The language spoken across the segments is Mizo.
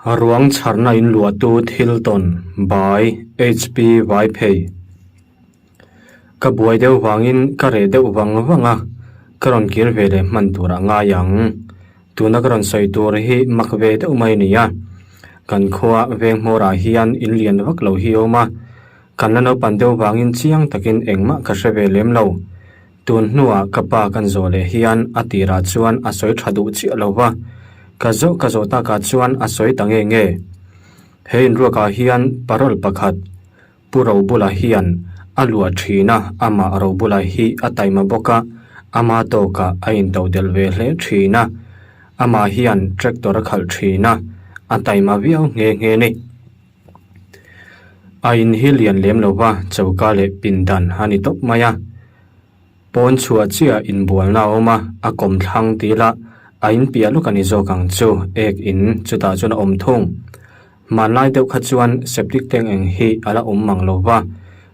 Ruang chharna in luahtu thil tawn by HP Vaiphei. Ka buai deuh vangin ka reh deuh vang vang a, ka rawn kir ve leh hman tur a ngai ang. Tuna ka rawn sawi tur hi mak ve deuh mai a ni a. Kan khua veng hmawrah hian in lian vak lo hi a awm a, kan la naupan deuh vangin chiang takin engmah ka hre ve lem lo. Tun hnuah ka pa kan zawh leh hian a tirah chuan a sawi tha duh chiah lo va, ka zawh ka zawh takah chuan a sawi ta nge nge. He inruakah hian parole pakhat Pu Robula hian a luah thin a, amah Robula hi a taima bawk a, ama tawkah a intodelh ve hle thin a, amah hian tractor a khalh thin a, a taima viau nghe nghe ni. A in hi lian lem lo va, choka leh pindan a ni tawp mai a. Pawn chhuah chiah inbualna a awm a, a kawm thlang ti ila a in piah lawk a ni zawk ang chu, ek in chutah chuan a awm thung. Hmanlai deuh kha chuan septic tank eng hi a la awm mang lo va,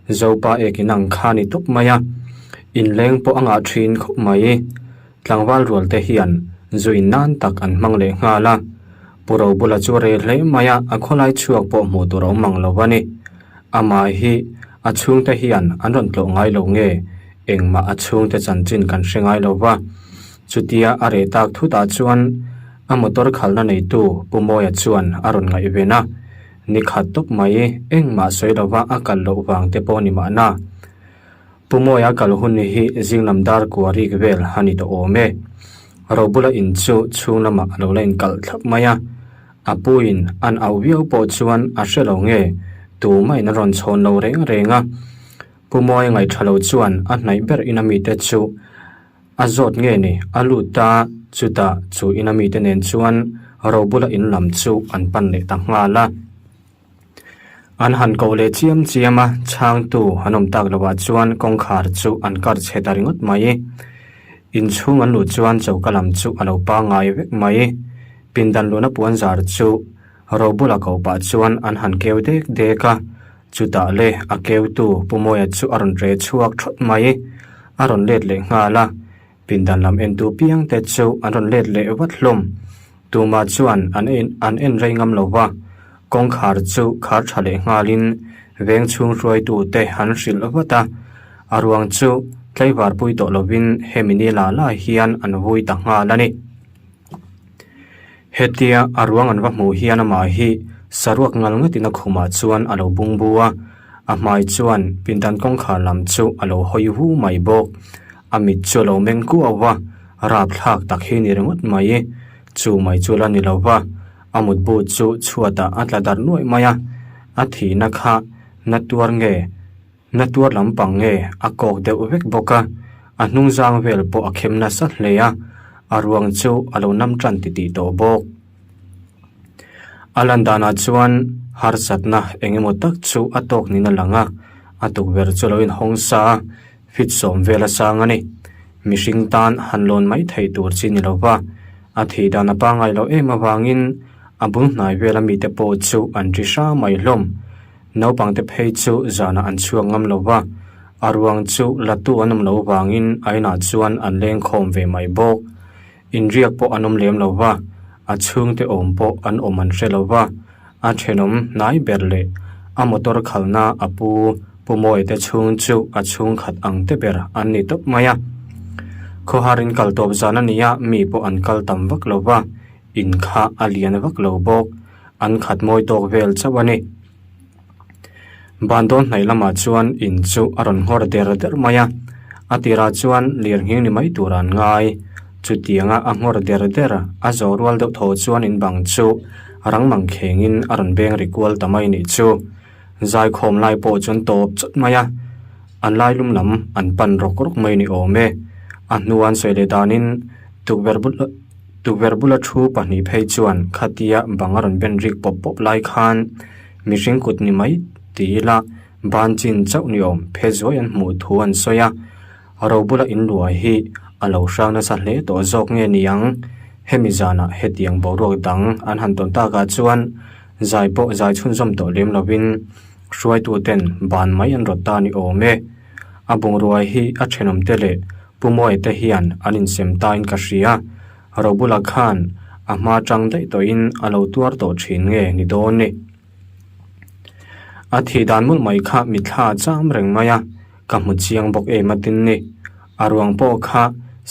Zopa ek in ang kha a ni tawp mai a, inleng pawh a ngah thin khawp mai. Tlangval rual te hian zu in nan tak an hmang leh nghal a, Pu Robula chu rei hle mai a, a khawlai chhuak pawh hmuh tur a awm mang lo a ni. Amah hi a chhungte hian an rawn tlawh ngai lo nge, engmah a chhungte chanchin kan hre ngai lo va. Chutia a reh tak thutah chuan a motor khalhna neitu Pu Mawia chuan a rawn ngaihven a, ni khat tawp mai engmah sawi lova a kal loh vang te pawh ni mahna. Pu Mawia kal hun hi zing lam dar kua rik vel a ni tawh awm e. Robula in chu chhung lamah a lo la inkalh thlap mai a. A puin an auh viau pawh chuan a hre lo nge, tumah in a rawn chhawn lo reng reng a. Pu Mawia ngaihṭha lo chuan a hnaih ber ina mite chu a zawt nge ni, a lut ta, chutah chu ina mite nen chuan Robula in lam chu an pan leh ta nghal a. An han ko leh chiam chiam a, chhangtu an awm tak lovah chuan kawngkhar chu an kar chhe ta ringawt mai. Inchhung an luh chuan choka lam chu a lo pangngai vek mai. Pindan luhna puan zar chu ro bula ko pah chuan an han keu dek dek a, chutah le a keutu Pu Mawia chu a rawn re chhuak thawt mai. A rawn let leh nghal a, Pindan lam entu piang te chu an rawn let leh vat hlawm. Tumah chuan an en an en rei ngam lo va, kawngkhar chu khar tha leh nghalin veng chhung hruaitu te an hrilh vat a. A ruang chu tlaivar pui tawh lovin hemi ni la la hian an vui ta nghal a ni. Hetia a ruang an va hmuh hian amah hi saruak ngal ngatin a khumah chuan a lo bung bu a, a hmai chuan pindan kawngkhar lam chu a lo hawi hu mai bawk. A mit chu a lo meng kuau a, rapthlak tak hi ni ringawt mai. Chu mai chu la ni lo va, a mutbu chu chhuatah a tla darh nuaih mai a, a thihna kha na tuar nge Na tuar lampang nge a kawk deuh vek bawk a, a hnung zang vel pawh a khem nasa hle a, a ruang chu a lo nam tan titih tawh bawk. A lan danah chuan harsatna eng emaw tak chu a tawk niin a lang a, a tukverh chu a lo inhawng sa a, fit sawm vel a sang a ni. Mihring tan han lawn mai theih tur chi ni lo va, a thih dan a pangngai loh em avangin a bul hnai vela mite pawh chu an ri hra mai hlawm. Naupangte phei chu zanah an chhuak ngam lo va, a ruang chu latu an awm lo vangin a inah chuan an leng khawm ve mai bawk. Inriak pawh an awm lem lo va, a chhungte awm pawh an awm an hre lo va, a thenawm hnai ber leh a motor khalna a pu Pu Mawite chhung chu a chhungkhat ang te ber an ni tawp mai a. Khawharin kal tawp zan a nia mi pawh an kal tam vak lo va, in kha a lian vak lo bawk. An khat mawi tawk vel chauh a ni. Ban dawn hnaih lamah chuan in chu a rawn nghawr der der mai a, a tirah chuan lirnghing ni mai tur an ngai. Chutianga a nghawr der der a zawh rual deuh thaw chuan in bang chu rang mang khengin a rawn beng ri kual ta mai nih chu. Zaikhawm lai pawh chuan tawp chawt mai a, an lailum lam an pan rawk rawk mai ni awm e. A hnuan sawi leh danin tukverh bul. Tukverh bula thu pahnih phei chuan khatia bang a rawn ben rik pawp pawp lai khan mihring kut ni mai ti ila ban chin chauh ni awm phe zuai an hmuh thu an sawi a, ro bula in luai hi a lo hrang nasa hle tawh zawk nge niang hemi zanah hetiang boruak dang an han tawn takah chuan zai pawh zai chhunzawm tawh lem lovin hruaitu ten ban mai an rawt ta ni awm e. A bungrua hi a thenawm te leh Pu Mawia te hian an insem tain ka hria. Robula khan A hma tang daih tawhin a lo tuar tawh thin nge ni dawn ni. A thih dan mawlh mai kha mitthla a cham reng mai a, ka hmu chiang bawk em a tin ni. A ruang pawh kha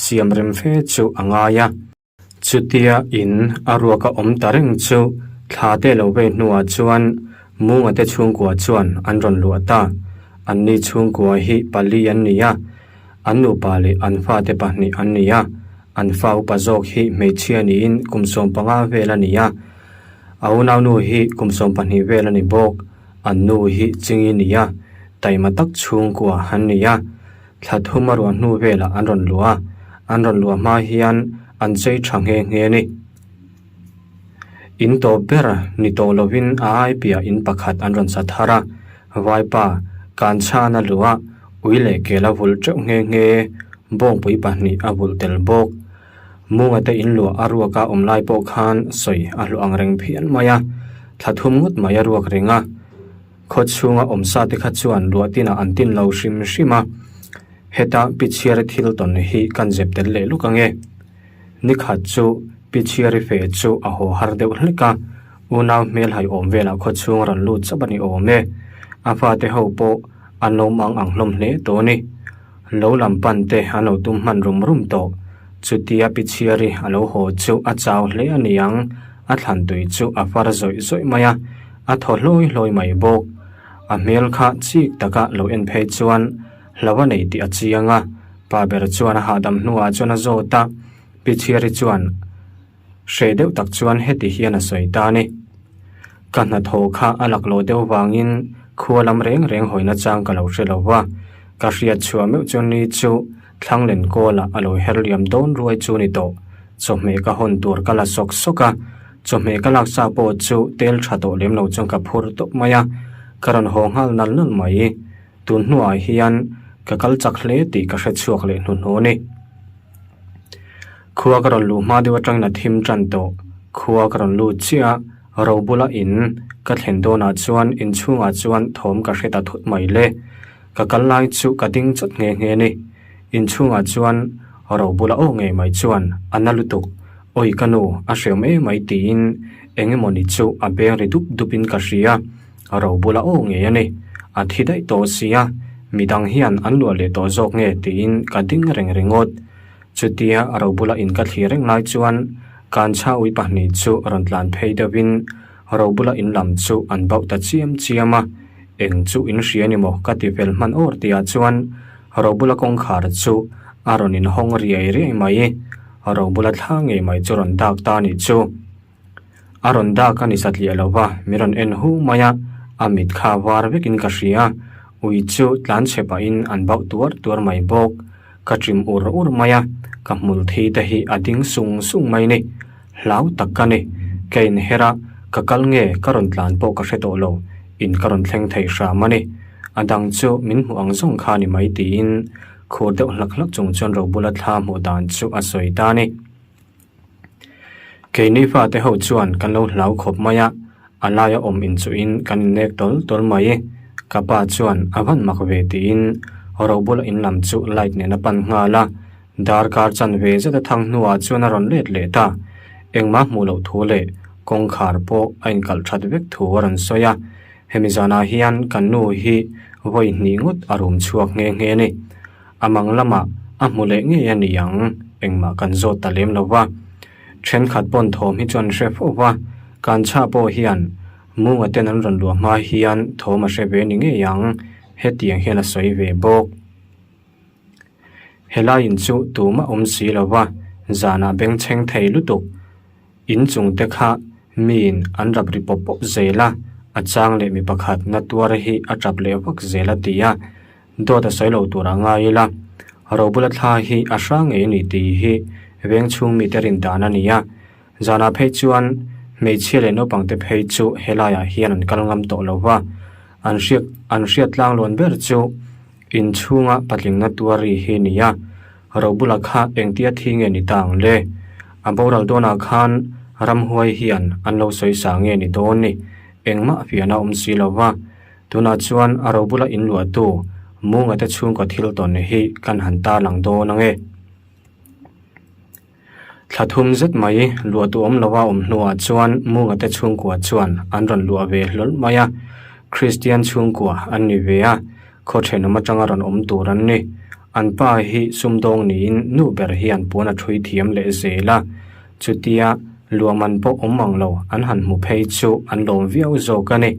siam rem fe chu a ngai a. Chutia in a ruak a awm ta reng chu thla te lo vei hnuah chuan Munga te chhungkua chuan an rawn luah ta. Anni chhungkua hi pali an ni a, an nupa leh an fate pahnih an ni a. An fa upa zawk hi hmeichhia niin kum 15 vel a ni a, a unaunu hi kum 12 vel a ni bawk. An nu hi Chingi ni a, taima tak chhungkua an ni a. Thla thum a ruah hnu velah an rawn luah a, an rawn luah hma hian an chei tha nghe nghe a ni. In tawp ber ni tawh lovin a ai piah in pakhat an rawn sa thar a, vaipa kan chhan a luh a, ui leh kel a vulh teuh nghe nghe, bawngpui pahnih a vulh tel bawk. Munga te in luah a ruak a awm lai pawh khan sawi a hlawh ang reng phian mai a, thla thum ngawt mai a ruak reng a. Khaw chhunga awm sa te kha chuan luah tinah an tin lo hrim hrim a, heta Pichhiari thil tawn hi kan zep tel leh luk ange. Nikhat chu Pichhiari fe chu a haw har deuh hlek a, unau hmel hai awm velah khaw chhung a rawn lut chap a ni awm e. A fate ho pawh an lo mang ang hlawm hle tawh a ni. Lo lam pan te an lo tum hman rum rum tawh. Chutia Pichhiari a lo haw chu a chau hle a ni ang, a thlan tui chu a far zawih zawih mai a, a thaw hlawi hlawi mai bawk. A hmel kha chik taka lo en phei chuan hlo a nei tih a chiang a, pa ber chuan a hahdam hnuah chuan a zawt a, Pichhiari chuan hreh deuh tak chuan heti hian a sawi ta a ni. Ka hnathawh kha a laklawh deuh vangin khua lam reng reng hawina chang ka lo hre lo va, ka hriat chhuah meuh chuan ni chu Thlanglen kawlah a lo her liam dawn ruai chu ni tawh. Chawhmeh ka hawn tur ka la sawk sawk a, chawhmeh ka lak sa pawh chu tel tha tawh lem lo chuan ka phur tawp mai a, ka rawn haw nghal nal nal mai. Tun hnuah hian ka kal chak hle tih ka hre chhuak leh hnuhnawh a ni. Khua ka rawn luh hma deuh atangin a thim tan tawh. Khua ka rawn lut chiah a, ro bula in ka thlen dawnah chuan inchhungah chuan thawm ka hre ta thut mai le. Ka kal lai chu ka ding chawt nghe nghe a ni. Inchhungah chuan ro bula aw ngei mai chuan a na lutuk, Awi ka nu, a hreawm em mai tiin eng emawni chu a beng ri dup dupin ka hria. Ro bula aw ngei a ni. A thi daih tawh sia, midang hian an luah leh tawh zawk nge tiin ka ding reng ringawt. Chutia ro bula in ka thlir reng lai chuan Kanchha ui pahnih chu rawn tlan phei deuhin ro bula in lam chu an bauh ta chiam chiam a, eng chu in hria ni maw ka ti fel hman awr tihah chuan ro bula kawngkhar chu a rawn inhawng riai riai mai. Ro bula thla ngei mai chu rawn dak ta nih chu. A rawn dak a ni satliah lo va, min rawn en hu mai a, a mit kha var vekin ka hria. Ui chu tlan chhe pahin an bauh tuar tuar mai bawk. Ka chim ur ur mai a, ka hmul thi te hi a ding sung sung mai ni. Hlau tak ka ni. Ka inher a, ka kal nge ka rawn tlan pawh ka hre tawh lo, in ka rawn thleng thei hram a ni. A dang chu min hmuh ang zawng kha ni mai tiin khur deuh hlak hlak chung chuan Robula thla hmuh dan chu a sawi ta a ni. Keini fate ho chuan kan lo hlau khawp mai a, a laia awm inchuhin kan innek tawl tawl mai. Ka pa chuan a van mak ve tiin Robula in lam chu light nen a pan nghal a, darkar chanve zet a thang hnuah chuan a rawn let leh ta. Engmah hmuh loh thu leh kawngkhar pawh a inkalh that vek thu a rawn sawi a, hemi zanah hian kan nu hi vawi hnih ngawt a rum chhuak nghe nghe a ni. A mang lamah a hmu leh ngei a ni ang, engmah kan zawt ta lem lo va. Thenkhat pawn thawm hi chuan hre fo va, Kanchha pawh hian Munga ten an rawn luah hma hian thawm a hre ve ni ngei ang, hetiang hian a sawi ve bawk. Helaiin chu tumah awm si lo va, zanah bengchheng thei lutuk. In chung te kha miin an rap ri pawp pawp zel a, a chang leh mi pakhat na tuar hi a tap leh vak zel a ti a. Dawt a sawi lo tur a ngai ila, Robula thla hi a hrang ngei a ni tih hi veng chhung mite rin dan a ni a. Zanah phei chuan hmeichhia leh naupang te phei chu helaiah hian an kal ngam tawh lo va, an hriat an hriat tlanglawn ber chu inchhunga patlingna tuar ri hi a ni a. Robula kha engtia thi nge ni ta ang le? A boral dawnah khan ramhuai hian an lo sawi sa nge ni dawn ni? Engmah fiahna awm si lo va. Tunah chuan a ro bula in luahtu Munga te chhungkaw thil tawn hi kan han tarlang dawn ang e. Thla thum zet mai luah tu awm lova awm hnuah chuan Munga te chhungkua chuan an rawn luah ve hlawl mai a, Kristian chhungkua an ni ve a, khaw thenawm atanga rawn awm tur an ni. An pa hi sumdawng niin nu ber hian puan a thui thiam leh zel a, chutia luah man pawh awm ang lo an han hmu phei chu an lawm viau zawk a ni.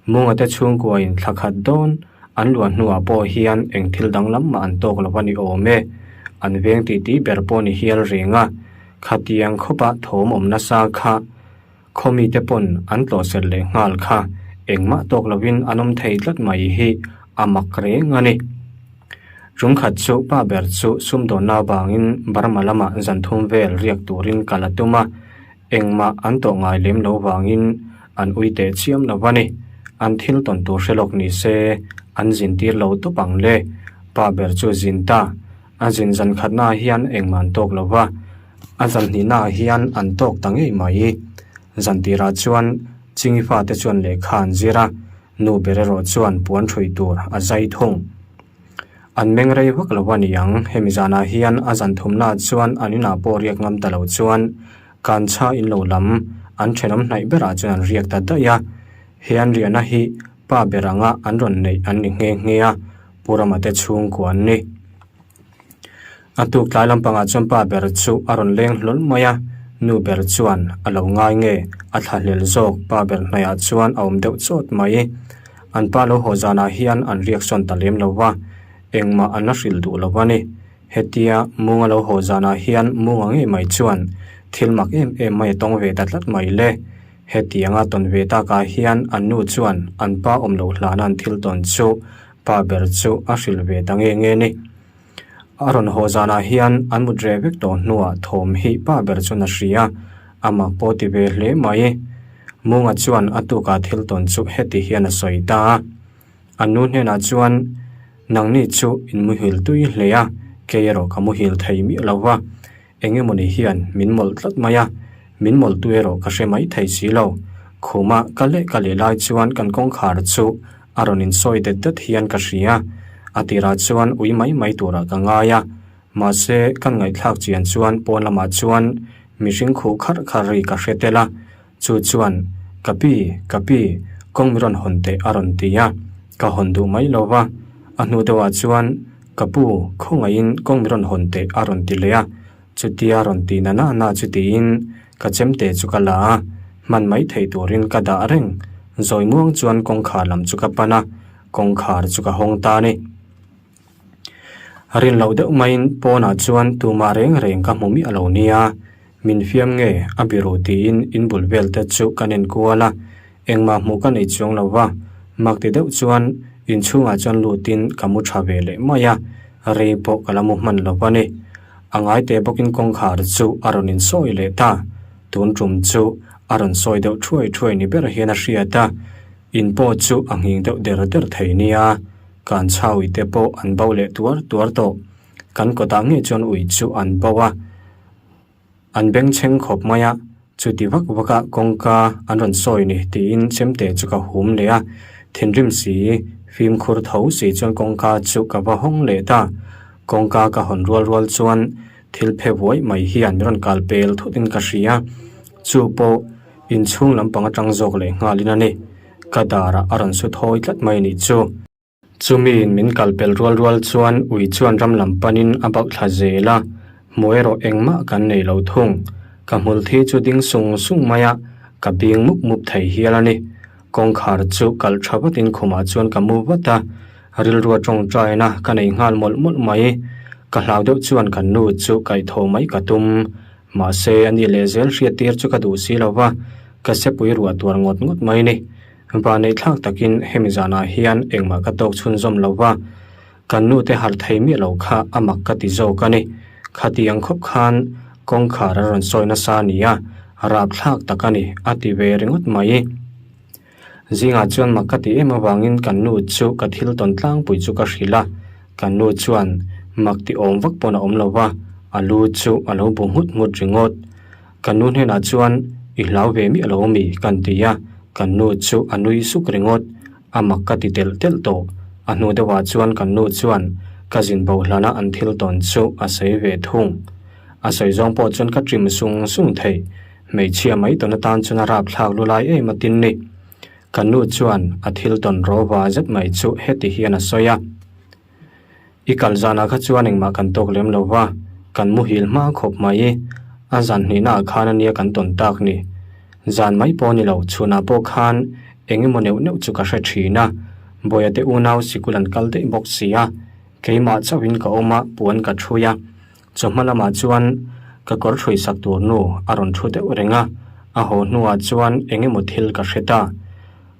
Munga te chhungkuain thla khat dawn an luah hnuah pawh hian eng thil danglam mah an tawk lo a ni awm e. An veng titi ber pawh ni hial reng a, khatiang khawpa thawm awm nasa kha khaw mite pawn an tlawhserh leh nghal kha engmah tawk lovin an awm thei tlat mai hi a mak reng a ni. Chungkhat chu pa ber chu sumdawnna avangin Burma lamah zan thum vel riak turin kal a tum a, Engmah an tawh ngai lem lo vangin an ui teh chiam lo va ni. An thil tawn tur hre lawk ni se, an zin tir lo tawp ang le. Pa ber chu zin ta. A zin zan khatnaah hian engmah an tawk lo va, a zan hnihnaah hian an tawk ta ngei mai. Zan tirah chuan Chingi fate chuan lehkha an zir a, nu ber erawh chuan puan ṭhui tur a zai thung. An meng rei vak lo a ni ang, hemi zanah hian a zan thumnaah chuan an inah pawh riak ngam ta lo chuan Kanchha in lo lam an thenawm hnaih berah chuan an riak ta daih a. He an riahna hi pa ber anga an rawn neih an ni nghe nghe a, Pu Rama te chhungkua an ni. A tuk tlai lampangah chuan pa ber chu a rawn leng hlawl mai a, nu ber chuan a lo ngai nge a thlahlel zawk pa ber hnaihah chuan a awm deuh chawt mai. An pa lo haw zanah hian an riak sawn ta lem lo va, engmah an la hrilh duh lo a ni. Hetia Munga lo haw zanah hian Munga ngei mai chuan thil mak em em mai a tawng ve ta tlat mai le. Hetianga tawn ve takah hian an nu chuan an pa awm loh hlana an thil tawn chu pa ber chu a hrilh ve ta nge nge ni. A rawn haw zanah hian an mut reh vek tawh hnuah thawm hi pa ber chuan a hria, a mak pawh ti ve hle mai. Munga chuan a tukah thil tawn chu heti hian a sawi ta a. An nu hnenah chuan, Nangni chu in muhil tui hle a, kei erawh ka muhil thei miah lo va, eng emawni hian min mawlh tlat mai a, min mawlhtu erawh ka hre mai thei si lo. Khuma ka leh ka leh lai chuan kan kawngkhar chu a rawn insawi det det hian ka hria. A tirah chuan ui mai mai turah ka ngai a, mahse kan ngaihthlak chian chuan pawn lamah chuan mihring khuh kharh kharh ri ka hre tel a, chu chuan ka pi, ka pi, kawng mi rawn hawn teh a rawn ti a, ka hawn duh mai lo va. A hnu deuhah chuan ka pu, khawngaihin kawng mi rawn hawn teh a rawn ti leh a, chutia rawn ti na na na chu tiin ka chemte chu ka la a, hman mai thei turin ka dah reng. Zawi muang chuan kawngkhar lam chu ka pan a, kawngkhar chu ka hawng ta a ni. Rin loh deuh maiin pawnah chuan tumah reng reng ka hmu miah lo nia, min fiam nge a biru tiin in bul vel te chu ka nen kual a, engmah hmuh ka nei chuang lo va, mak ti deuh chuan inchhungah chuan lutin ka mu tha ve leh mai a, rei pawh ka la mu hman lo va ni. A ngai teh bawkin kawngkhar chu a rawn insawi leh ta, tun tum chu a rawn sawi deuh thuai thuai ni ber hian a hriat a, in pawh chu a nghing deuh der der thei nia. Kan chha ui te pawh an bo leh tuar tuar tawh. Kan kawtah ngei chuan ui chu an bo a, an bengchheng khawp mai a, chuti vak vaka kawngka an rawn sawi ni tiin chemte chu ka hum leh a, thinrim si, fimkhur tho si chuan kawngka chu ka va hawng leh ta. Kawngka ka hawn rual rual chuan thil phe vuai mai hian min rawn kal pel thut in ka hria, chu pawh inchhung lampang atang zawk leh nghalin a ni. Ka darah a rawn su thawi tlat mai nih chu. Chumiin min kal pel rual rual chuan ui chuan ram lam panin a bauh thla zel a, hmuh erawh engmah kan nei lo thung. Ka hmul thi chu ding sung sung mai a, ka bing mup mup thei hial a ni. Kawngkhar chu kalh tha vatin khumah chuan ka mu vat a, rilrua tawngtaina ka nei nghal mawlh mawlh mai. Ka hlau deuh chuan kan nu chu kaihthawh mai ka tum. Mahse, a ni leh zel hriat tir chu ka duh si lo va, ka sepui ruah tuar ngawt ngawt mai ni. Vanei thlak takin hemi zanah hian engmah ka tawk chhunzawm lo va, kan nute harh thei miah lo kha a mak ka ti zawk a ni. Khatiang khawp khan kawngkhar a rawn sawi nasa a ni a, rapthlak tak a ni, a ti ve ringawt mai. Zingah chuan mak ka ti em avangin kan nu chu ka thil tawn tlangpui chu ka hrilh a, kan nu chuan mak ti awm vak pawn a awm lo va, a lu chu a lo bu nghut nghut ringawt. Kan nu hnenah chuan i hlau ve miah lo ami kan ti a, kan nu chu a nui suk ringawt, a mak ka ti telh telh tawh. A hnu deuhah chuan kan nu chuan ka zin bo hlana an thil tawn chu a sawi ve thung. A sawi zawng pawh chuan ka ṭim sung sung thei. Hmeichhia mai tawn atan chuan a rapthlak lu lai em a tin ni. Ka nu chuan a thil tawn rawva zet mai chu heti hian a sawi a. I kal zanah kha chuan engmah kan tawk lem lo va, kan muhil hma khawp mai. A zan hnihnaah khan a nia kan tawn tak ni. Zan mai pawh ni lo, chhunah pawh khan eng emaw neuh neuh chu ka hre thin a. Bawia te unau sikul an kal daih bawk si a, keimah chauhin ka awm a, puan ka thui a. Chawhma lamah chuan ka kawr ṭhui sak tur nu a rawn ṭhu deuh reng a, a haw hnuah chuan eng emaw thil ka hre ta.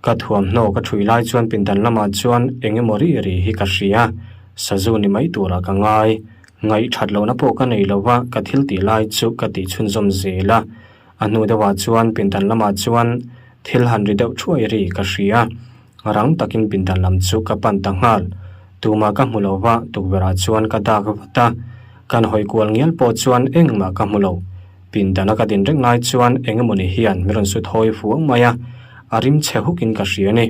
Ka thuamhnaw ka ṭhui lai chuan pindan lamah chuan eng emaw ri ri hi ka hria, sazu ni mai turah ka ngai. Ngaihṭhat lohna pawh ka nei lo va, ka thil tih lai chu ka tih chhunzawm zel a. A hnu deuhah chuan pindan lamah chuan thil han ri deuh ṭhuai ri ka hria. Rang takin pindan lam chu ka pan ta nghal. Tumah ka hmu lo va, tukverhah chuan ka dak vat a. Kan hawi kual ngial pawh chuan engmah ka hmu lo. Pindana ka din reng lai chuan eng emawni hian min rawn su thawi fuang mai a, a rim chhe hukin ka hria a ni.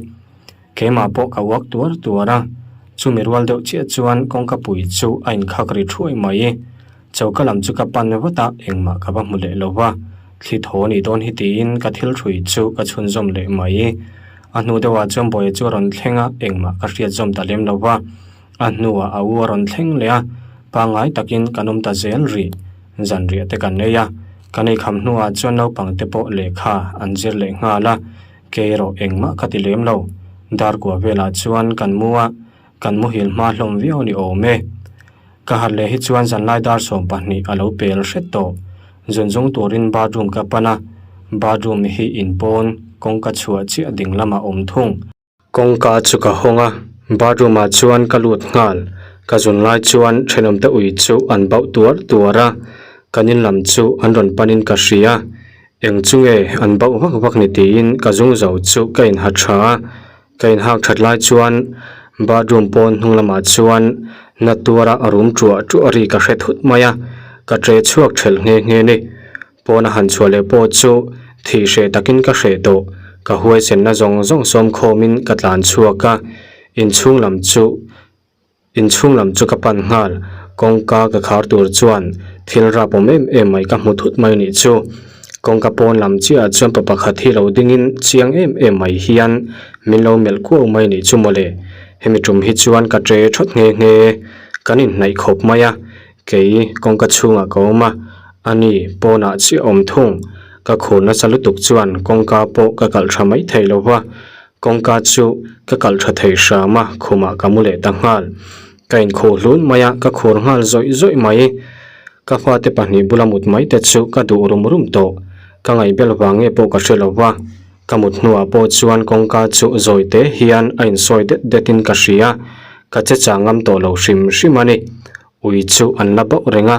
Keimah pawh ka uak tuar tuar a, chumi rual deuh chiah chuan kawngka pui chu a inkhak ri thuai mai. Choka lam chu ka pan vat a, engmah ka va hmu leh lo va, thli thaw a nih dawn hi tiin ka thil hrui chu ka chhunzawm leh mai. A hnu deuhah chuan Bawia chu a rawn thleng a, engmah ka hriat zawm ta lem lo va. A hnuah a u a rawn thleng leh a, pangngai takin kan awm ta zel rih. Zanriah te kan nei a, kan eikham hnuah chuan naupang te pawh lehkha an zir leh nghal a, kei erawh engmah ka ti lem lo. Darkua velah chuan kan mu a, Kan muhil hma hlawm viau ni awm e. Ka harh leh hi chuan zanlai dar 12 a lo pel hret tawh. Zunzung turin bathroom ka pan a, bathroom hi in pawn kawngka chhuah chiah ding lamah awm thung. Kawngka chu ka hawng a, bathroom ah chuan ka lut nghal. Ka zun lai chuan thenawmte ui chu an bauh tuar tuar a, kan in lam chu an rawn panin ka hria. Eng chu nge an bauh vak vak ni tiin ka zung zo chu ka inha tha a. Ka inhak that lai chuan bathroom pawn hnung lamah chuan na tuara a rum tuah tuah ri ka hre thut mai a, ka ṭe chhuak ṭhelh nghe nghe ni. Pawna han chhuah leh pawh chu thih hreh takin ka hreh tawh, ka huaisenna zawng zawng sawm khawmin ka tlan chhuak a, inchhung lam chu Inchhung lam chu ka pan nghal, kawngka ka khar tur chuan thil rap awm em em mai ka hmu thut mai nih chu. Kawngka pawn lam chiahah chuan pa pakhat hi lo dingin chiang em em mai hian min lo melh kuau mai nih chu mawle. Hemi tum hi chuan ka ṭe ṭhawt nghe nghe, kan inhnaih khawp mai a, kei kawngka chhungah ka awm a, ani pawnah chiah awm thung. Ka khur nasa lutuk chuan kawngka pawh ka kalh ṭha mai thei lo va, Kawngka chu ka kalh tha thei hram a, khumah ka mu leh ta nghal. Ka inkhuh hlun mai a, ka khur nghal zawih zawih mai. Ka fate pahnih bula mut mai te chu ka duh rum rum tawh. Ka ngaihbel vang nge pawh ka hre lo va, ka mut hnuah pawh chuan kawngka chu zawi te hian a insawi det detin ka hria, ka che chang ngam tawh lo hrim hrim a ni. Ui chu an la bauh reng a,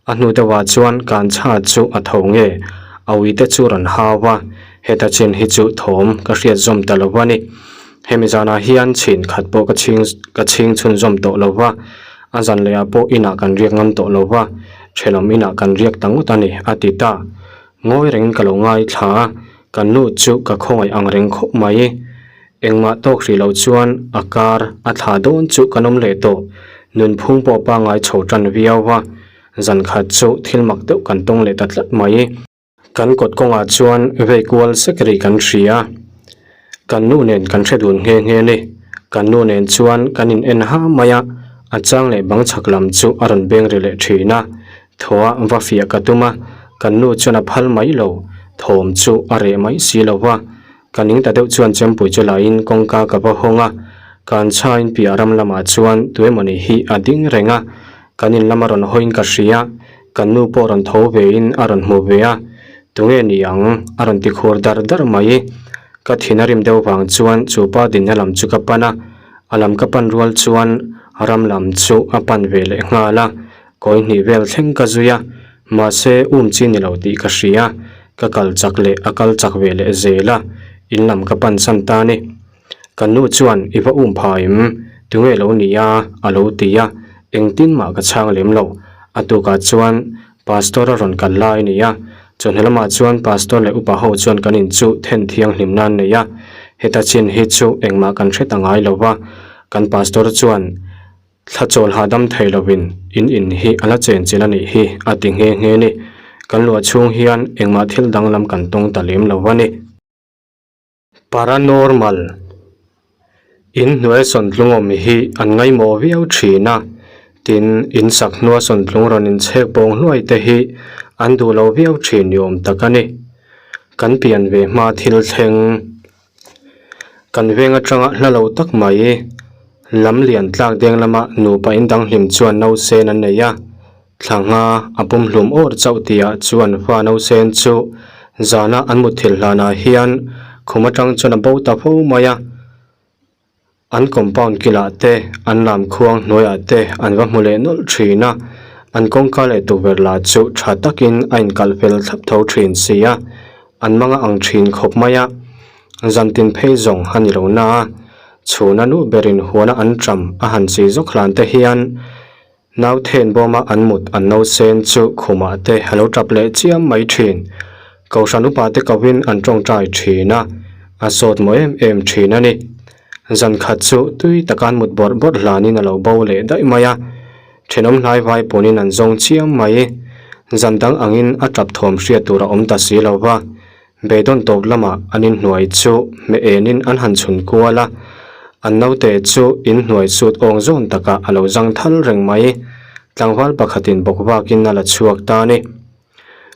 a hnu deuhah chuan Kanchha chu a tho nge, a ui te chu rawn hau a, heta chin hi chu thawm ka hriat zawm ta lo a ni. Hemi zanah hian chhin khat pawh ka chhing ka chhing chhunzawm tawh lo va, a zan lehah pawh inah kan riak ngam tawh lo va, thenawm inah kan riak ta ngawt a ni, a ti ta. Ngawi rengin ka lo ngaithla a, kan nu chu ka khawngaih ang reng khawp mai. Engmah tawk hrih loh chuan a kar a thlah dawn chu kan awm leh tawh. Nunphung pawh pangngai chho tan viau a, zan khat chu thil mak deuh kan tawng leh ta tlat mai. Kan kawt kawngah chuan vei kual sek ri kan hria. Kan nu nen kan hre dun nghe nghe ni. Kan nu nen chuan kan in en ha mai a, a chang leh bang chhak lam chu a rawn beng ri leh thin a. Thaw a va fiah ka tum a, kan nu chuan a phal mai lo. Thawm chu a reh mai si lo va. Ka ning ta deuh chuan chempui chu lahin kawngka ka va hawng a, kan chhain piah ram lamah chuan tuemawni hi a ding reng a, kan in lama rawn hawiin ka hria, kan nu pawh rawn tho vein a rawn hmu ve a, tunge ni ang a rawn ti khur dar dar mai. Ka thin a rim deuh vang chuan chu pa dinna lam chu ka pan a, a lam ka pan rual chuan ram lam chu a pan ve leh nghal a, Kawi hnih vel thleng ka zui a, mahse um chi ni lo tih ka hria, ka kal chak leh a kal chak ve leh zel a, in lam ka pan san ta ni. Ka nu chuan i va um pha em? Tunge lo ni a? a lo ti a, engtin mah ka chhang lem lo. A tukah chuan Pastor a rawn kal lai a ni a, chawhnu lamah chuan Pastor leh upa ho chuan kan in chu then thianghlim nan nei a, heta chin hi chu engmah kan hre ta ngai lo va, kan Pastor chuan. Thla chawl hahdam thei lovin in in hi a la chen chin a nih hi a ti nghe nghe ni. Kan luah chhung hian engmah thil danglam kan tawng ta lem lo a ni. Paranormal In hnuai sawntlung awm hi an ngaimawh viau thin a, tin in sak hnua sawntlung rawn inchhek bawng hluai te hi an duh lo viau thin ni awm tak a ni. Kan pian ve hma thil thleng Kan veng atanga hla lo tak mai lam lian tlak deng lama nupa in danghlim chuan nausen an nei a, thla nga a pum hlum awr chauh tihah chuan fa nausen chu zana an mutthilh hlanah hian khum atang chuan a bo ta fo mai a. An compound kilah te, an lam khuang hnuaiah te an va hmu leh nawlh thin a, an kawngka leh tukverh lah chu tha takin a inkalh fel thlap tho thin si a, an manga ang thin khawp mai a, zantin phei zawng a ni lo na a, chhuna nu berin huana an ṭam a han chi zawk hlan te hian Nauthen bawma an mut an no sen chu khumah te a lo tap leh chiam mai thin. Kohhran upa te kovin an tawngtai thin a, a sawt maw em em thin a ni. Zan khat chu tui taka an mut bawrh bawrh hlanin a lo bo leh daih mai a, thenawm hlai vai pawnin an zawng chiam mai. Zan dang angin a tap thawm hriat tur a awm ta si lo va, Beidawn tawp lamah an inhnuai chu hmeh enin an han chhun kual a, an naute chu inhnuai sut awng zawn takah a lo zang thal reng mai. Tlangval pakhatin bawk vakin a la chhuak ta a ni.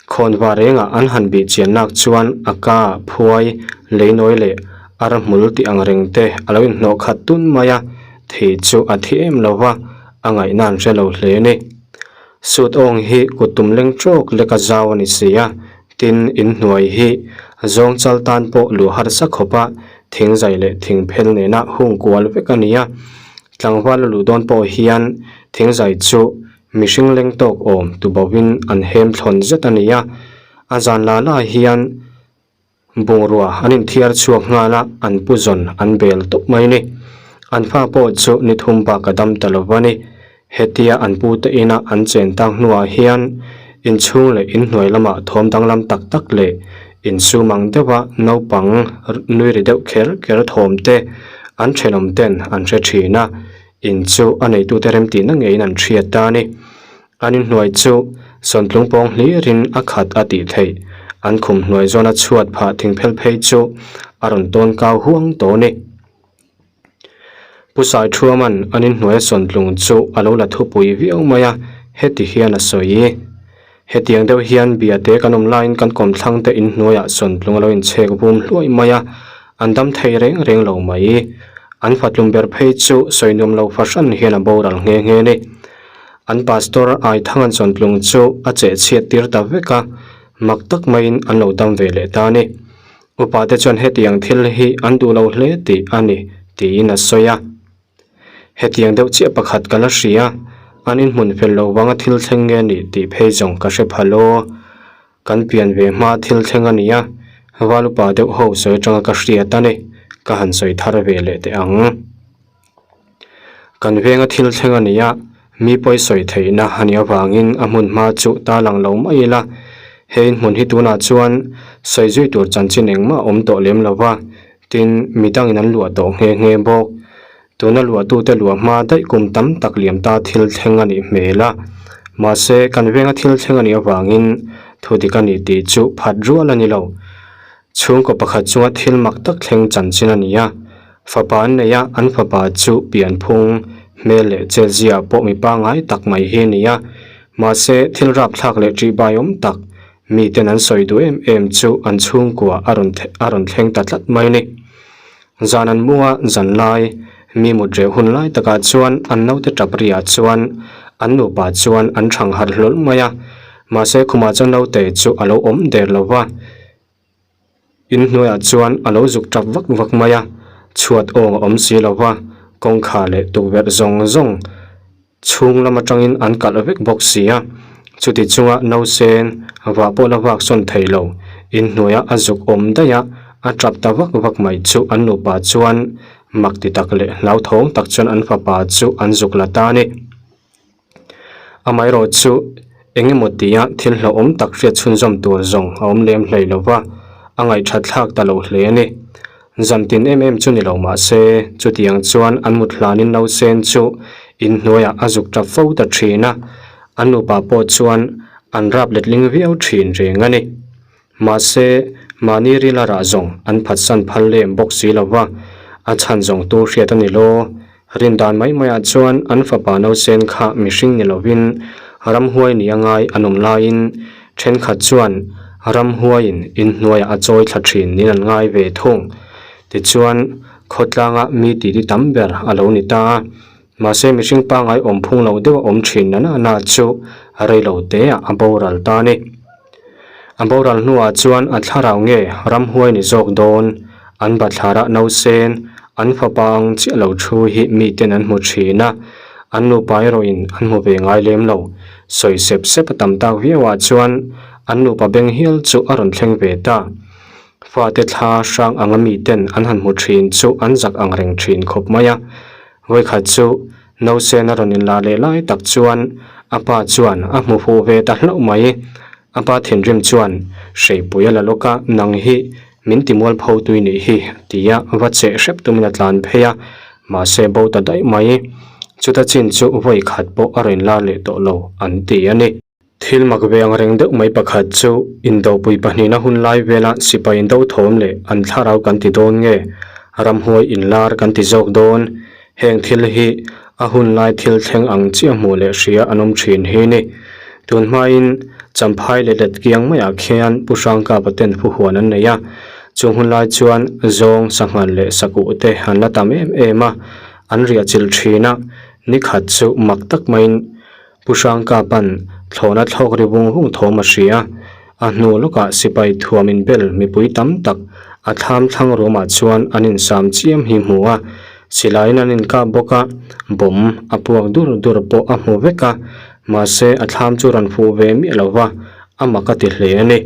Khawnva rengah an han bih chian nak chuan a ka phuai, leinawi leh ar hmul tih ang reng te a lo inhnawh khat tun mai a, thei chu a thi em lo va, a ngaihna an hre lo hle a ni. Sut awng hi kut tum leng tawk leka zau a ni si a, Tin, inhnuai hi zawng chal tan pawh luh harsa khawpa thingzai leh thingphel nena hung kual vek a ni a. Tlangval a luh dawn pawh hian thingzai chu mihring leng tawk awm tubovin an hem thlawn zet a ni a. A zan la la hian bungrua an inthiar chhuak nghal a, an pu zawn an bel tawp mai a ni. An fa pawh chu ni thum bak a dam ta lo va ni. Hetia an pute ina an chen tak hnuah hian inchhung leh inhnuai lamah thawm danglam tak tak leh insum ang deuha naupang nui ri deuh kher kher thawm te an thenawm ten an hre thin a, in chu a neitute remtihna ngeiin an hriat ta a ni. An inhnuai chu sawntlung pawng hlirin a khat a tih theih, an khum hnuai zawna chhuat phah thingphel phei chu a rawn tawn kau huang tawh a ni. Pu Saithuaman an inhnuaia sawntlung chu a lo la thupui viau mai a, heti hian a sawi. Hetiang deuh hian biate kan awm laiin kan kawmthlang te inhnuaiah sawntlung a lo inchhek vum hluai mai a, an dam thei reng reng lo mai. An fatlum ber phei chu sawi nuam lo fahran hian a boral nghe nghe a ni. An pastor Aithangan sawntlung chu a chehchhiat tir ta vek a, mak tak maiin an lo dam ve leh ta a ni. Upa te chuan hetiang thil hi an duh lo hle tih a ni tiin a sawi a. Hetiang deuh chiah pakhat ka la hria, an inhmun fel lo vanga thil thleng nge ni tih phei zawng ka hre pha law. Kan pian ve hma thil thleng a nia, val upa deuh ho sawi atanga ka hriat a ni, ka han sawi thar ve leh teh ang. Kan venga thil thleng a ni a, mi pawi sawi theihna a nih avangin a hmun hma chu ta lang lo mai ila. He inhmun hi tunah chuan sawi zui tur chanchin engmah a awm tawh lem lo va, tin midangin an luah tawh nghe nghe bawk. Tuna luahtute luah hma daih kum tam tak liam ta thil thleng a nih hmel a, mahse kan venga thil thleng a nih avangin thu dik a ni tih chu phat rual a ni lo. Chhungkaw pakhat chunga thil mak tak thleng chanchin a ni a, fapa an nei a, an fapa chu pianphung, hmel leh chelzia pawh mi pangngai tak mai hi a ni a, mahse thil rapthlak leh ṭihbai awm tak miten an sawi duh em em chu an chhungkua a rawn a rawn thleng ta tlat mai a ni. Zan an munga zanlai, mi mut reh hun lai takah chuan an naute ṭap riah chuan an nupa chuan an ṭhang harh hlawl mai a, mahse khumah chuan naute chu a lo awm der lo va. Inhnuaiah chuan a lo zuk tap vak vak mai a, chhuat awng a awm si lo va, kawngkhar leh tukverh zawng zawng chhung lam atangin an kalh vek bawk si a. Chuti chunga nausen vah pawh la vak sawn thei lo, inhnuaia a zuk awm daih a, a tap ta vak vak mai chu an nupa chuan mak ti tak leh hlauthawng tak chuan an fapa chu an zuk la ta a ni. Amaherawh chu eng emaw tia thil hlauhawm tak hriat chhunzawm tur zawng a awm lem hlei lo va, a ngaihthat thlak ta lo hle a ni. Zan tin em em chu ni lo mah se, chutiang chuan an mut hlanin nausen chu. Inhnuaiah a zuk tap fo ta thin a, an nupa pawh chuan an rap letling viau thin reng a ni. Mahse, mahni rila rah zawng an phatsan phal lem bawk si lo va, a chhan zawng tu hriat a ni law. Rin dan mai maiah chuan an fapa nausen kha mihring ni lovin ramhuai ni a ngai an awm laiin thenkhat chuan ramhuaiin inhnuaiah a chawi thla thin niin an ngai ve thung. Tichuan, khawtlanga mi titi tam ber a lo ni ta a. Mahse, mihring pangngai awm phung lo deuh a awm thin nana na chu rei lo teah a boral ta a ni. A boral hnuah chuan a thlarau nge ramhuai ni zawk dawn? An bathlarah nausen, an fapa ang chiah lo thu hi miten an hmu thin a, an nupa erawhin an hmu ve ngai lem lo. Sawi sep sep a tam tak viauah chuan an nupa beng hial chu a rawn thleng ve ta. Fate thla hrang anga miten an han hmu thin chu an zak ang reng thin khawp mai a. Vawikhat chu Nausen a rawn inla leh lai tak chuan a pa chuan a hmu fuh ve ta hlauh mai. A pa thinrim chuan, Hreipui a la lawk a, nang hi min ti mualpho tui nih hi, tia va cheh hrep tumin a tlan phei a, mahse bo ta daih mai. Chuta chin chu vawi khat pawh a rawn inla leh tawh lo an ti a ni. Thil mak ve ang reng deuh mai pakhat chu indopui pahnihna hun lai vela sipai indo thawm leh an thlarau kan ti dawn nge ramhuai inlar kan ti zawk dawn? Heng thil hi a hun lai thil thleng ang chiah hmuh leh hria an awm thin hi ni. Tun hmain Champhai leh Letkiang maiah khian Pu Hrangkapa ten phuhuan an nei a, chung hun lai chuan zawng, sanghal leh sakuh te an la tam em em a, an riah chilh thin a, nikhat chu mak tak maiin Pu Hrangkapa'n thlawhna thlawk ri vung vung thawm a hria. A hnu lawkah sipai thuam inbel mipui tam tak a thlam thlang ruamah chuan an insam chiam hi hmu a, silaiin an inkap bawk a, bomb a puak dur dur pawh a hmu vek a, mahse a thlam chu rawn fuh ve miah lo va, a mak a ti hle a ni.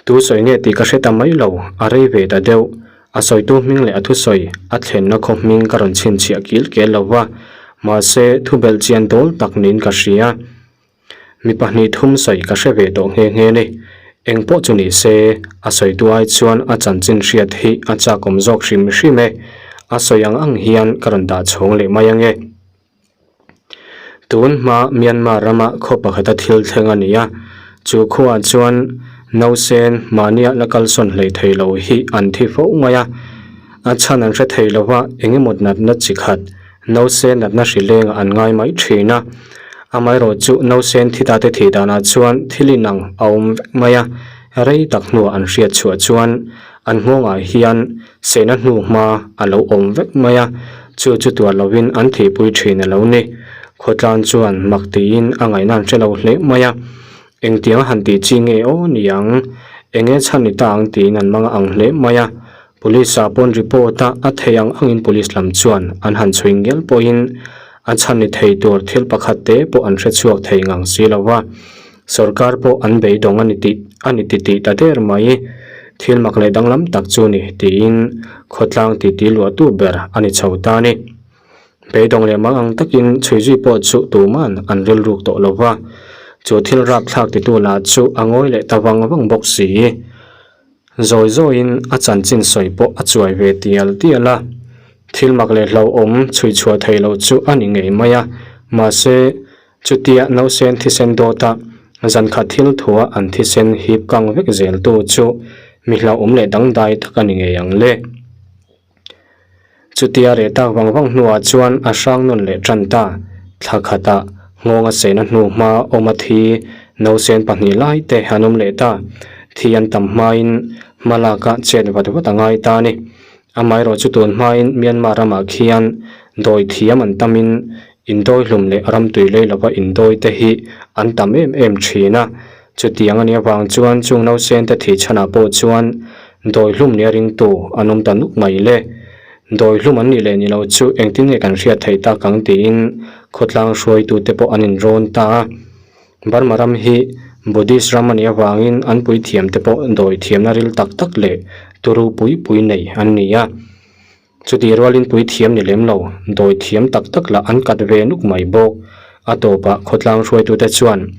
Tu sawi nge tih ka hre ta mai lo, a rei ve ta deuh. A sawitu hming leh a thusawi a thlenna khaw hming ka rawn chhinchhiah kil kel lo va, mahse thu belh chian dawl tak niin ka hria. Mi pahnih thum sawi ka hre ve tawh nghe nghe ni. Eng pawh chu ni se, a sawitu ai chuan a chanchin hriat hi a chakawm zawk hrim hrim e. A sawi ang ang hian ka rawn dah chhawng leh mai ange. Tun hma Myanmar rama khaw pakhata thil thleng a ni a, chu khuaah chuan nausen mahnia la kalsawn hlei thei lo hi an thi fo mai a, a chhan an hre thei lo va, eng emaw natna chi khat nausen natna hri lengah an ngai mai thin a. Amaherawh chu nausen thi ta te thih danah chuan thil inang a awm vek mai a, rei tak hnuah an hriat chhuah chuan an nghawngah hian Sehna hnu hma a lo awm vek mai a, chu chu tuar lovin an thihpui thin a lo ni. Khawtlan chuan mak tiin a ngaihna an hre lo hle mai a, engtiang a han tih chi nge aw ni ang, enge chhan ni ta ang tiin an mang ang hle mai a. Police ah pawn report a a thei ang angin police lam chuan an han chhui ngial pawhin a chhan ni thei tur thil pakhat te pawh an hre chhuak thei ngang si lo va. Sorkar pawh an beidawng a ni tih a ni ti tih ta der mai. Thil mak leh danglam tak chu ni tiin khawtlang titi luahtu ber a ni chho ta a ni. Beidawng leh mang ang takin chhuizui pawh chu tuman an rilruk tawh lo va, chu thil rapthlak titu lah chu a ngawi leh ta vang vang bawk si. Zawi zawiin a chanchin sawi pawh a chuai ve tial tial a, thil mak leh hlauhawm chhui chhuah theih loh chu a ni ngei mai a, mahse, Chutia nausen thisen dawta zankhat thil thua an thisen hip kang vek zeltu chu mi hlauhawm leh dangdai tak a ni ngei ang le. Chutia reh tak vang vang hnuah chuan a hrang nawn leh tan ta. Thla khatah nghawng a sehna hnu hma awm a thi nausen pahnih lai te an awm leh ta. Thi an tam hmain hma laka chet vat vat a ngai ta a ni. Amaherawh chu tun hmain Myanmar ramah khian dawi thiam an tamin Indawi hlum leh ramtui lei lova indawi te hi an tam em em thin a, chutiang a nih avang chuan chung nausen te thih chhanah pawh chuan dawi hlum nia ringtu an awm ta nuk mai le. Dawi hlum an nih leh ni lo chu engtin nge kan hriat theih tak ang tiin khawtlang hruaitute pawh an inrawn ta a. Burma ram hi Buddhist ram a nih avangin an puithiamte pawh dawi thiamna ril tak tak leh turu pui pui nei an ni a. Chutih rualin puithiam ni lem lo, dawi thiam tak tak lah an kat ve nuk mai bawk. A tawpah khawtlang hruaitute chuan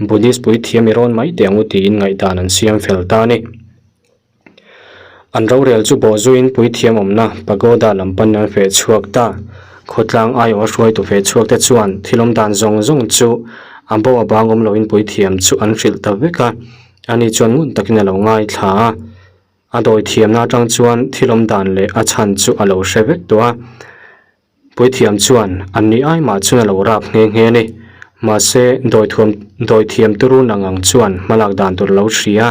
Buddhist puithiam i rawn mai teh ang u tiin ngaihdan an siam fel ta a ni. An rorel chu bawhzuiin puithiam awmna pagoda lam panin an feh chhuak ta. Khawtlang aiawh a hruaitu ve chhuak te chuan thil awm dan zawng zawng chu a bo a bang awm loin puithiam chu an hrilh ta vek a, ani chuan ngun takin a lo ngaithla a. A dawi thiamna atang chuan thil awm dan leh a chhan chu a lo hre vek tawh a. Puithiam chuan an ni ai mah chuan a lo rap nghe nghe a ni. Mahse, dawithuam dawithiam turu nang ang chuan hmalak dan tur a lo hria.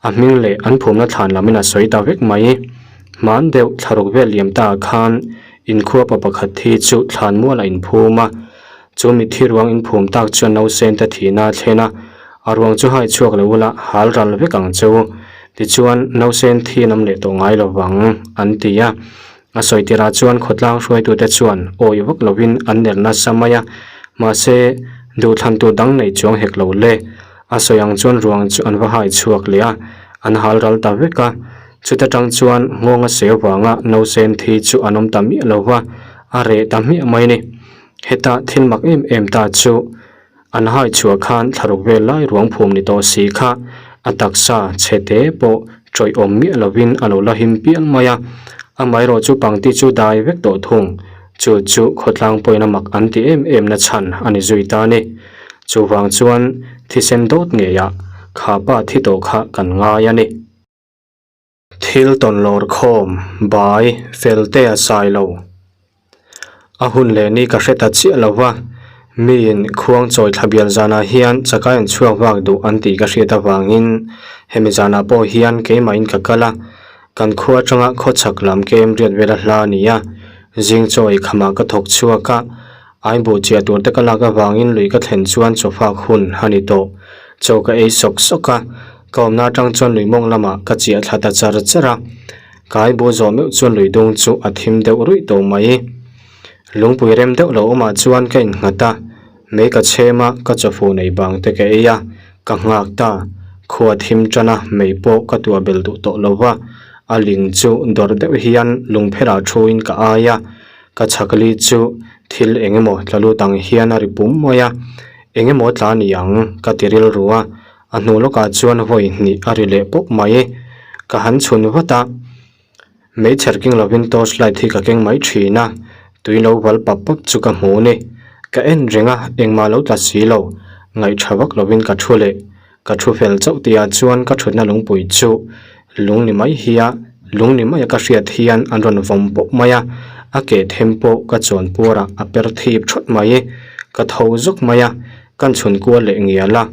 A hming leh an phumna thlan lamin a sawi ta vek mai. Hman deuh thlaruk vel liam ta ah khan inkhua pa pakhat thi chu thlan mual a inphum a. Chu mitthi ruang inphum tak chuan nausen te thihna a thlen a, a ruang chu hai chhuak lo ula hal ral vek ang che u. Tichuan, nausen thi an awm leh tawh ngai lovang, an ti a. A sawi tirah chuan khawtlang hruaitute chuan awi vak lovin an ner nasa mai a, mahse, duhthlan tur dang nei chuang hek lo le. A sawi ang chuan ruang chu an va hai chhuak leh a, an hal ral ta vek a. Chuta tang chuan nghawng a seu vanga nausen thi chu an awm ta miah lo va, a reh ta hmiah mai a ni. Heta thil mak em em ta chu An hai chhuah khan thlaruk vel lai ruang phum ni tawh si kha a taksa chhe te pawh tawih awm miah lovin a lo la him pial mai a, amaherawh chu pangti chu dai vek tawh thung. Chu chu khawtlang pawhin a mak an ti em em na chhan a ni zui ta a ni. Chuvang chuan thisen dawt ngeiah kha pa thi tawh kha kan ngai a ni. Thil tawn lawr khawm, bai, fel te a sai lo. A hun leh ni ka hre ta chiah lo va, miin khuang chawi thla bial zanah hian chakai an chhuak vak duh an tih ka hriat avangin hemi zanah pawh hian keimahin ka kal a, kan khua atanga khawchhak lam kem riat vela hla a ni a, zing chawi khamah ka thawk chhuak a, Aibuh chiah tur te ka lak avangin lui ka thlen chuan chawfak hun a ni tawh. Chaw ka ei sawk sawk a, ka awmna atang chuan lui mawng lamah ka chiah thla ta char char a. Ka aibuh zawh meuh chuan lui dung chu a thim deuh ruih tawh mai. Lungpui rem deuh lo awmah chuan ka innghat a, mei ka chhem a, ka chawfu nei bang te ka ei a, ka nghak ta. Khua thim tan a, mei pawh ka tuah bel duh tawh lo va, a ling chu dawrh deuh hian lungpherah thuin ka ai a. Ka chhakli chu thil eng emaw tla lut ang hian a ri pum mai a, eng emaw tla ni ang ka ti rilru a, a hnu lawkah chuan vawi hnih a ri leh pawp mai. Ka han chhun vat a, meichher keng lovin torch light hi ka keng mai thin a, tui lo val pap pap chu ka hmu ni. Ka en reng a, engmah lo tla si lo, ngaihṭha vak lovin ka thu leh. Ka thu fel chauh tihah chuan ka thutna lungpui chu lung ni mai hi a, lung ni maia ka hriat hian an rawn vawm pawp mai a, a ke them pawh ka chuan puarah a per thip thawt mai. Ka tho zawk mai a, kan chhun kual leh ngial a,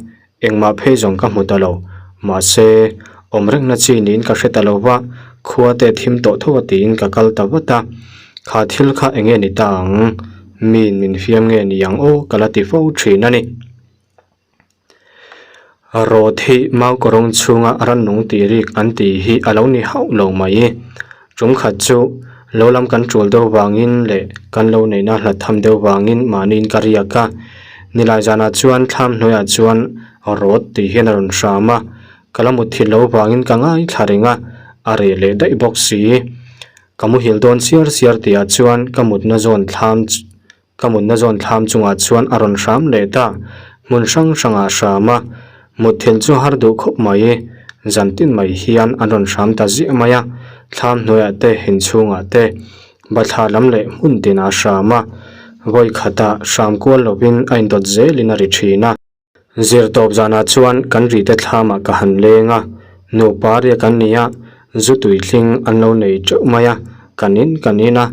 engmah phei zawng ka hmu ta lo. Mahse, awm rengna chi niin ka hre ta lo va, khua te thim tawh tho a tiin ka kal ta vat a. Kha thil kha eng nge ni ta ang? Miin min fiam nge ni ang aw ka la ti fo thin a ni. Rawt hi mau kawrawng chhunga rannung tih rik an tih hi a lo ni hauh lo mai. Tum khat chu lo lam kan tul deuh vangin leh kan lo neihna hlat tham deuh vangin mahniin ka riak a. Nilai zanah chuan thlam hnuaiah chuan rawt tih hian a rawn hram a, ka la mutthilh loh vangin ka ngaithla reng a, a reh leh daih bawk si. Ka muhil dawn siar siar tihah chuan ka mutna zawn thlam Ka mutna zawn thlam chungah chuan a rawn hram leh ta, hmun hrang hrangah hram a, mutthilh chu har duh khawp mai, zan tin mai hian an rawn hram ta ziah mai a, thlam hnuaiah te inchhungah te, bathlar lam leh hmun tinah hram a, vawi khatah hram kual lovin a indawt zelin a ri thin a. Zirtawp zanah chuan kan rite thlamah ka han leng a, nupa riak an ni a, zu tuithling an lo nei teuh mai a, kan in kan in a,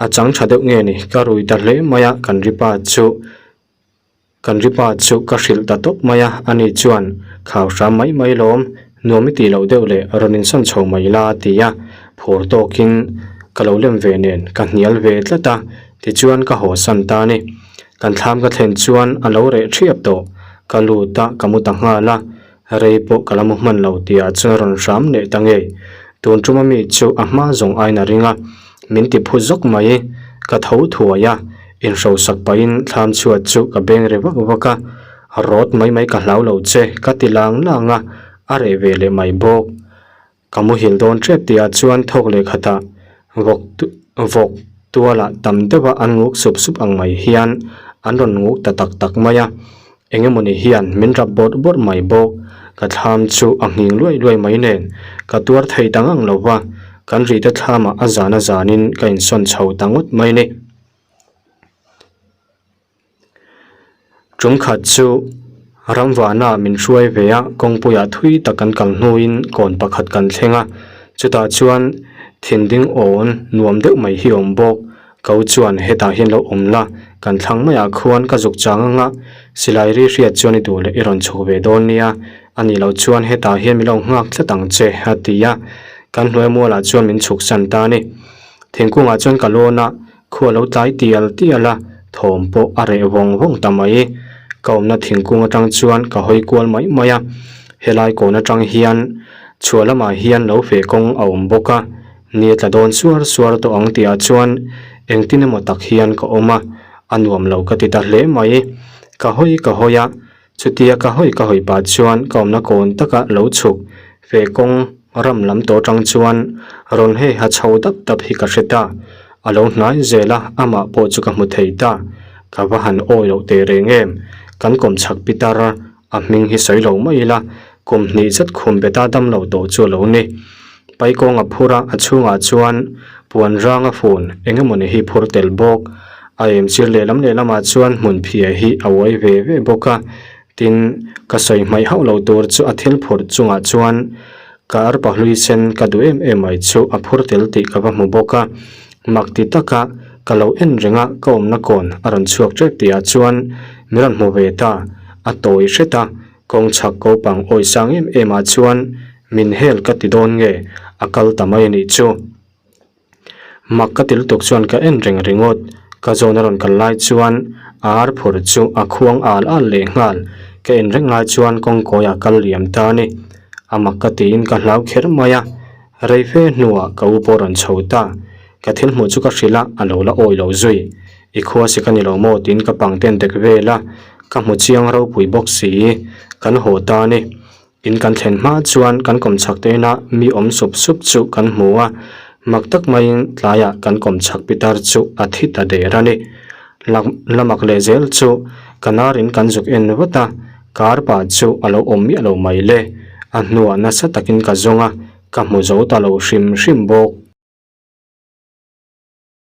A chang tha deuh nge ni? Ka rui ta hle mai a, kan ripa chu kan ripa chu ka hrilh ta tawp mai a, ani chuan khau hram mai mai lawm, nuam i tih loh deuh leh rawn insawn chho mai la a ti a, phur tawkin ka lo lem ve nen ka hnial ve tlat a, tichuan ka haw san ta a ni. Kan thlam ka thlen chuan a lo reh thiap tawh, ka lut a, ka mu ta nghal a, Rei pawh ka la mu hman lo tihah chuan a rawn hram leh ta ngei. Tun tuma mi chu a hma zawng aiin a ring a, min ti phu zawk mai. Ka tho thuai a, inhrosak pahin thlam chhuat chu ka beng ri vak vak a, rawt mai mai ka hlau lo che ka ti lang lang a, a reh ve leh mai bawk. Ka muhil dawn tep tihah chuan thawk leh khatah vawk vawk tualah tam deuha an nguk sup sup ang mai hian an rawn nguk ta tak tak mai a, eng emawni hian min rap bawrh bawrh mai bawk. Ka thlam chu a nghing luai luai mai nen ka tuar thei ta ngang lo va, kan rite thlamah a zan a zanin ka insawn chho ta ngawt mai ni. Tum khat chu ramvana min hruai ve a, kawngpuiah thui tak kan kal hnuin kawn pakhat kan thleng a, chutah chuan thinding awn nuam deuh mai hi a awm bawk. Ko chuan hetah hian lo awm la, kan thlang maiah khuan ka zuk chang anga silai ri hriat chuan i duh leh i rawn chhuk ve dawn nia, a nih loh chuan hetah hian min lo nghak tlat ang che a ti a, kan hnuai mualah chuan min chhuk san ta a ni. Thingkungah chuan ka lawn a, Khua lo tlai tial tial a, thawm pawh a reh vawng vawng ta mai. Ka awmna thingkung atang chuan ka hawi kual mai mai a, helai kawn atang hian chhuah lamah hian lo feh kawng a awm bawk a, ni a tla dawn suar suar tawh ang tihah chuan engtin emaw tak hian ka awm a, a nuam lo ka ti ta hle mai. Ka hawi ka hawi a, Chutia ka hawi ka hawi pah chuan ka awmna kawn taka lo chhuk ve kawng ram lam tawh atang chuan rawn hei ha chho dap dap hi ka hre ta. A lo hnai zel a, amah pawh chu ka hmu thei ta. Ka va han awi loh teh reng em? Kan kawm chhak pitar a, a hming hi sawi lo mai ila, kum hnih zet khum beta dam lo tawh chu a lo ni. Paikawng a phur a, a chhungah chuan puan rang a fun eng emawni hi phur tel bawk. A em sir lehlam lehlamah chuan hmun phiah hi a uai ve ve bawk a, tin, ka sawi hmaih hauh lo tur chu a thil phurh chungah chuan ka arpa hlui sen ka duh em em mai chu a phur tel tih ka va hmu bawk a. Mak ti taka ka lo en reng a, ka awmna kawn a rawn chhuak tep tihah chuan min rawn hmu ve ta, a tawi hret a, Kawng chhak kopang awi sang em em ah chuan min hel ka ti dawn nge a kal ta mai a nih chu. Mak ka ti lutuk chuan ka en reng ringawt, ka zawn a rawn kal lai chuan a ar phur chu a khuang al al leh nghal, ka en reng lai chuan kawngkawi ah kal liam ta a ni. A mak ka tiin ka hlau kher mai a, rei fe hnuah ka u pawh rawn chho ta, ka thil hmuh chu ka hrilh a, a lo la awi lo zui. I khua si ka ni lo maw tiin ka pang ten dek vel a, ka hmu chiang ropui bawk si, kan haw ta a ni. In kan thlen hma chuan kan kawm chhak te inah mi awm sup sup chu kan hmu a, mak tak maiin tlaiah kan kawm chhak pitar chu a thi ta der a ni. La mak leh zel chu ka narin kan zuk en vat a, kar pa chu a lo awm miah lo mai le, a hnuah nasa takin ka zawng a, ka hmu zo ta lo hrim hrim bawk.